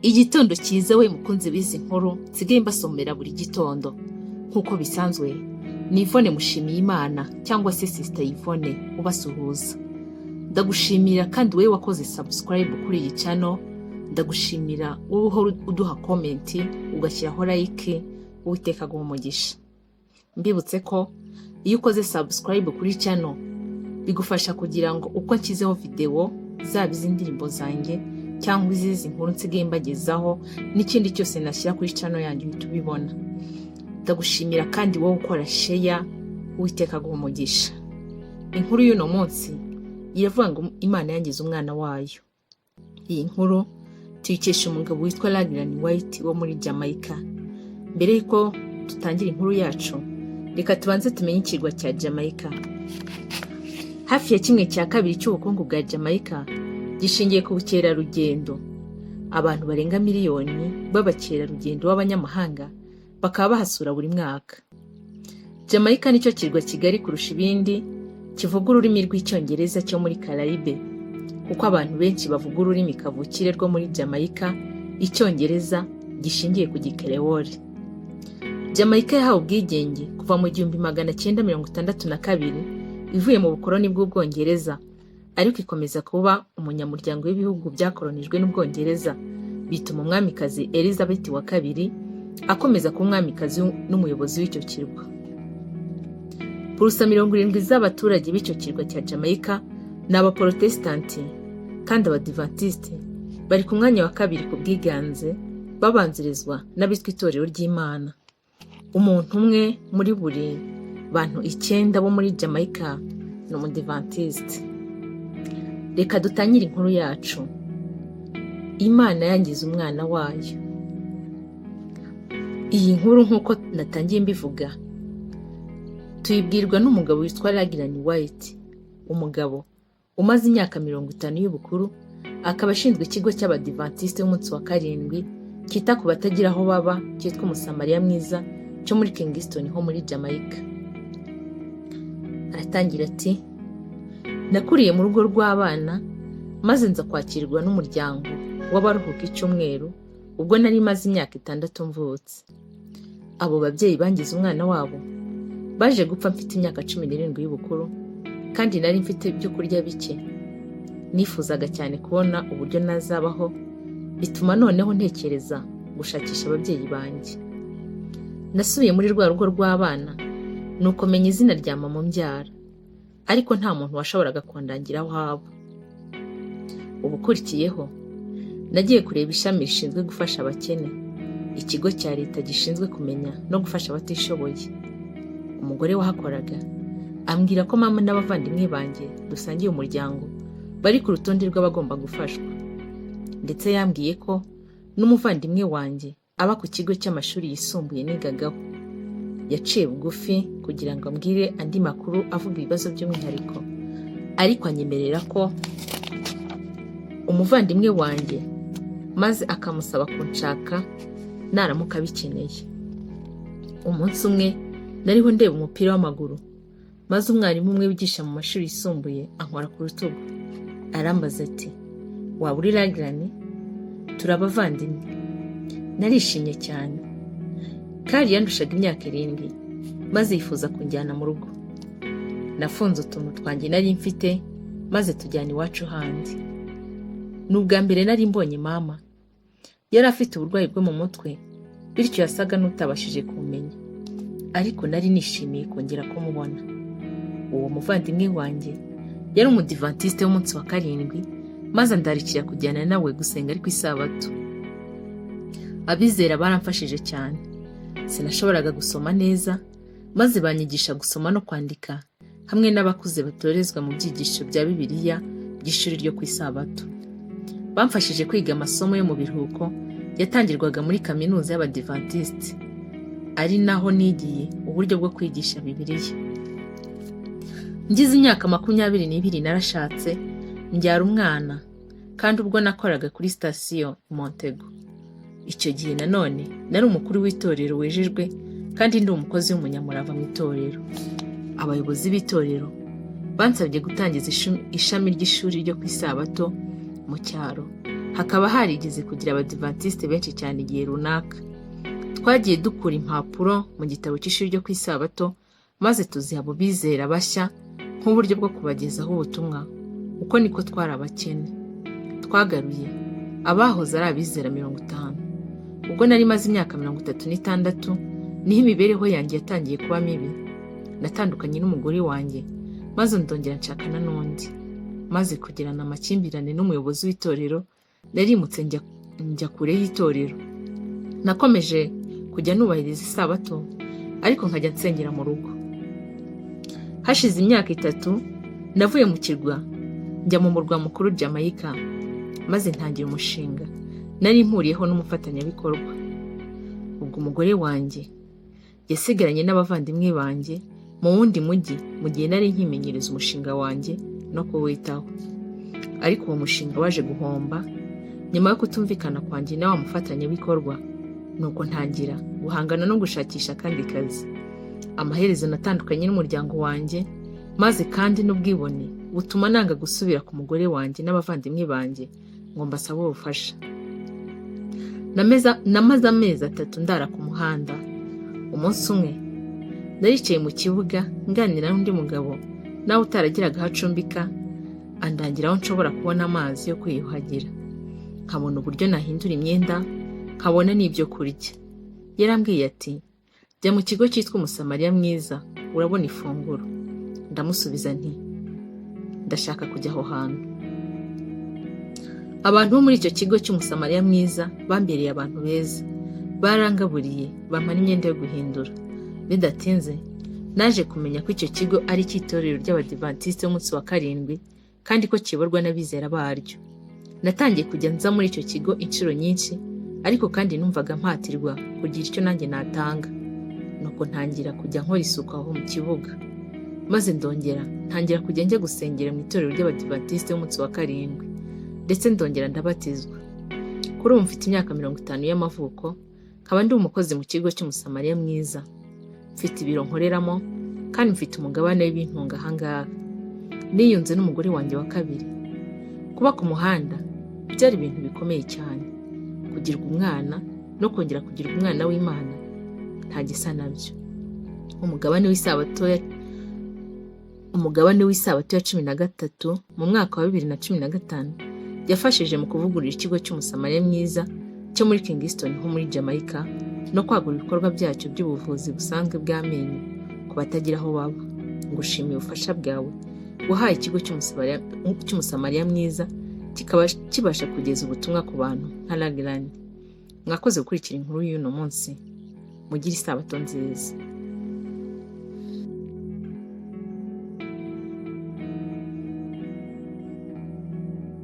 Igitondo cyiza we mukunzi w'izi nkuru nsigaye mbasomera buri gitondo. Nk'uko bisanzwe, ni Yvonne Mushimiyimana cyangwa se Sister Yvonne ubasuhuza. Ndagushimira kandi wowe wakoze subscribe kuri iyi channel, ndagushimira wowe uhora uduha comment, ugashyiraho like, Uwiteka aguha umugisha. Mbibutse ko iyo ukoze subscribe kuri channel bigufasha kugira ngo uko nshyizeho video, zaba iz'indirimbo zanjye cyangwa izizi nkuru nsigaye mbagezaho n'ikindi cyose nashyira kuri channel yanjye, uhita ubibona. Ndagushimira kandi wowe ukora share, Uwiteka aguha umugisha. Inkuru y'uno munsi iravuga ngo Imana yangize umwana wayo. Iyi nkuru tuyikesha umugabo witwa Raglan White wo muri Jamaica. Mbere y'uko dutangira inkuru yacu, reka tubanze tumenye ikirwa cya Jamaica. Hafi ya 1/2 cy'ubukungu bwa Jamaica gishingiye ku bukerarugendo. Abantu barenga miliyoni b'abakerarugendo b'abanyamahanga bakaba bahasura buri mwaka. Jamaica nicyo kirwa kigari kurusha ibindi kivuga ururimi rw'Icyongereza cyo muri Caraïbe, kuko abantu benshi bavuga ururimi kavukire rwo muri Jamaica, Icyongereza gishingiye ku Gikerewole. Jamaica yahawe ubwigenge kuva mu 1962 ivuye mu bukoloni bw'Ubwongereza, ariko ikomeza kuba umunyamuryango w'ibihugu byakolonijwe n'Ubwongereza, bituma Umwamikazi Elizabeth wa II akomeza kuba umwamikazi n'umuyobozi w'icyo kirwa. 70% z'abaturage b'icyo kirwa cya Jamaica ni Abaporotesitanti, kandi Abadivantisite bari ku mwanya wa kabiri ku bwiganze, babanzirizwa n'abitwa Itorero ry'Imana. Umuntu umwe muri buri bantu icyenda bo muri Jamaica ni Umudivantisite. Reka dutangire inkuru yacu. Imana yangize umwana wayo. Iyi nkuru, nk'uko natangiye mbivuga, tuyibwirwa n'umugabo witwa Raglan White, umugabo umaze imyaka 50 y'ubukuru, akaba ashinzwe ikigo cy'Abadivantisite b'umunsi wa karindwi cyita ku batagira aho baba cyitwa Umusamariya Mwiza cyo muri Kingston ho muri Jamaica. Aratangira ati: "Nakuriye mu rugo rw'abana, maze nza kwakirwa n'umuryango w'abaruhuka icyumweru ubwo nari maze imyaka 6 mvutse. Abo babyeyi bangize umwana wabo baje gupfa mfite imyaka 17 y'ubukuru, kandi nari mfite ibyo kurya bike. Nifuzaga cyane kubona uburyo nazabaho, bituma noneho ntekereza gushakisha ababyeyi banjye. Nasubiye muri rwa rugo rw'abana, nuko menya izina rya mama umbyara, ariko nta muntu washoboraga kundangira aho aba. Ubukurikiyeho nagiye kureba ishami rishinzwe gufasha abakene, ikigo cya leta gishinzwe kumenya no gufasha abatishoboye. Umugore wahakoraga ambwira ko mama n'abavandimwe banjye dusangiye umuryango bari ku rutonde rw'abagomba gufashwa. Ndetse yambwiye ko n'umuvandimwe wanjye aba ku kigo cy'amashuri yisumbuye nigagaho. Yaciye bugufi kugira ngo ambwire andi makuru avuga ibibazo by'umwihariko, ariko anyemerera ko umuvandimwe wanjye, maze akamusaba kunshaka naramuka abikeneye. Umunsi umwe nariho ndeba umupira w'amaguru, maze umwarimu umwe wigisha mu mashuri yisumbuye ankora ku rutugu, arambaza ati: 'Waba uri Raglan? Turi abavandimwe.' Narishimye cyane. Kari yandushaga imyaka 7, maze yifuza kunjyana mu rugo. Nafunze utuntu twanjye nari mfite, maze tujyana iwacu handi. Ni ubwa mbere nari mbonye mama. Yari afite uburwayi bwo mu mutwe, bityo yasaga n'utabashije kumenya, ariko nari nishimiye kongera kumubona. Uwo muvandimwe wanjye yari Umudivantisite w'umunsi wa karindwi, maze andarikira kujyana nawe gusenga ariko Isabato. Abizera baramfashije cyane. Sinashoboraga gusoma neza, maze banyigisha gusoma no kwandika hamwe n'abakuze batorezwa mu byigisho bya Bibiliya by'ishuri ryo ku Isabato. Bamfashije kwiga amasomo yo mu biruhuko yatangirwaga muri kaminuza y'Abadivantisite, ari naho nigiye uburyo bwo kwigisha Bibiliya. Ngize imyaka 22 narashatse, mbyara umwana, kandi ubwo nakoraga kuri sitasiyo i Montego. Icyo gihe nanone nari umukuru w'itorero wejejwe kandi ndi umukozi w'umunyamurava mu itorero. Abayobozi b'itorero bansabye gutangiza ishami ry'ishuri ryo ku Isabato mu cyaro, Hakaba harigeze kugira Abadivantisite benshi cyane igihe runaka. Twagiye dukura impapuro mu gitabo cy'ishuri ryo ku Isabato, maze tuziha abo bizera bashya nk'uburyo bwo kubagezaho ubutumwa. Uko niko twari abakene. Twagaruye abahoze ari abizera 50. Ubwo nari maze imyaka 36, niho imibereho yanjye yatangiye kuba mibi. Natandukanye n'umugore wanjye, maze ndongera nshakana n'undi. Maze kugirana amakimbirane n'umuyobozi w'itorero, narimutse njya kure y'itorero. Nakomeje kujya nubahiriza Isabato, ariko nkajya nsengera mu rugo. Hashize imyaka 3, navuye mu kirwa njya mu murwa mukuru Jamaica, maze ntangira umushinga nari mpuriyeho n'umufatanyabikorwa. Ubwo umugore wanjye yasigaranye n'abavandimwe banjye mu wundi mujyi mu gihe nari nkimenyereza umushinga wanjye no kuwitaho. Ariko uwo mushinga waje guhomba nyuma yo kutumvikana kwanjye na wa mufatanyabikorwa, nuko ntangira guhangana no gushakisha akandi kazi. Amaherezo natandukanye n'umuryango wanjye, maze kandi n'ubwibone butuma nanga gusubira ku mugore wanjye n'abavandimwe banjye ngo mbasabe ubufasha. Namaze amezi 3 ndara ku muhanda. Umunsi umwe naricaye mu kibuga nganira n'undi mugabo nawe utaragiraga aho acumbika, andangira aho nshobora kubona amazi yo kwiyuhagira, nkabona uburyo nahindura imyenda, nkabona n'ibyo kurya. Yarambwiye ati: "Jya mu kigo cyitwa Umusamariya Mwiza, urabona ifunguro." Ndamusubiza nti: "Ndashaka kujya aho hantu." Abantu bo muri icyo kigo cy'Umusamariya Mwiza bambereye abantu beza. Barangaburiye, bampa n'imyenda yo guhindura. Bidatinze naje kumenya ko icyo kigo ari icy'itorero ry'Abadivantisite b'umunsi wa karindwi, kandi ko kiyoborwa n'abizera baryo. Natangiye kujya nza muri icyo kigo inshuro nyinshi, ariko kandi numvaga mpatirwa kugira icyo nanjye natanga. Nuko ntangira kujya nkora isuku aho mu kibuga, maze ndongera ntangira kujya njya gusengera mu itorero ry'Abadivantisite b'umunsi wa karindwi, ndetse ndongera ndabatizwa. Kuri ubu mfite imyaka 50 y'amavuko, nkaba ndi umukozi mu kigo cy'Umusamariya Mwiza. Mfite ibiro nkoreramo kandi mfite umugabane w'ibintunga ahangaha. Niyunze n'umugore wanjye wa kabiri. Kuba ku muhanda byari ibintu bikomeye cyane. Kugirwa umwana no kongera kugirwa umwana w'Imana nta gisa nabyo. Umugabane w'Isabato ya 13 mu mwaka wa 2015 yafashije mu kuvugurura ikigo cy'Umusamariya Mwiza cyo muri Kingston ho muri Jamaica, no kwagura ibikorwa byacyo by'ubuvuzi busanzwe bw'amenyo ku batagira aho baba. Ngushimiye ubufasha bwawe wahaye ikigo cy'Umusamariya Mwiza, kikaba kibasha kugeza ubutumwa ku bantu nka Ragland. Mwakoze gukurikira inkuru y'uno munsi. Mugire Isabato nziza.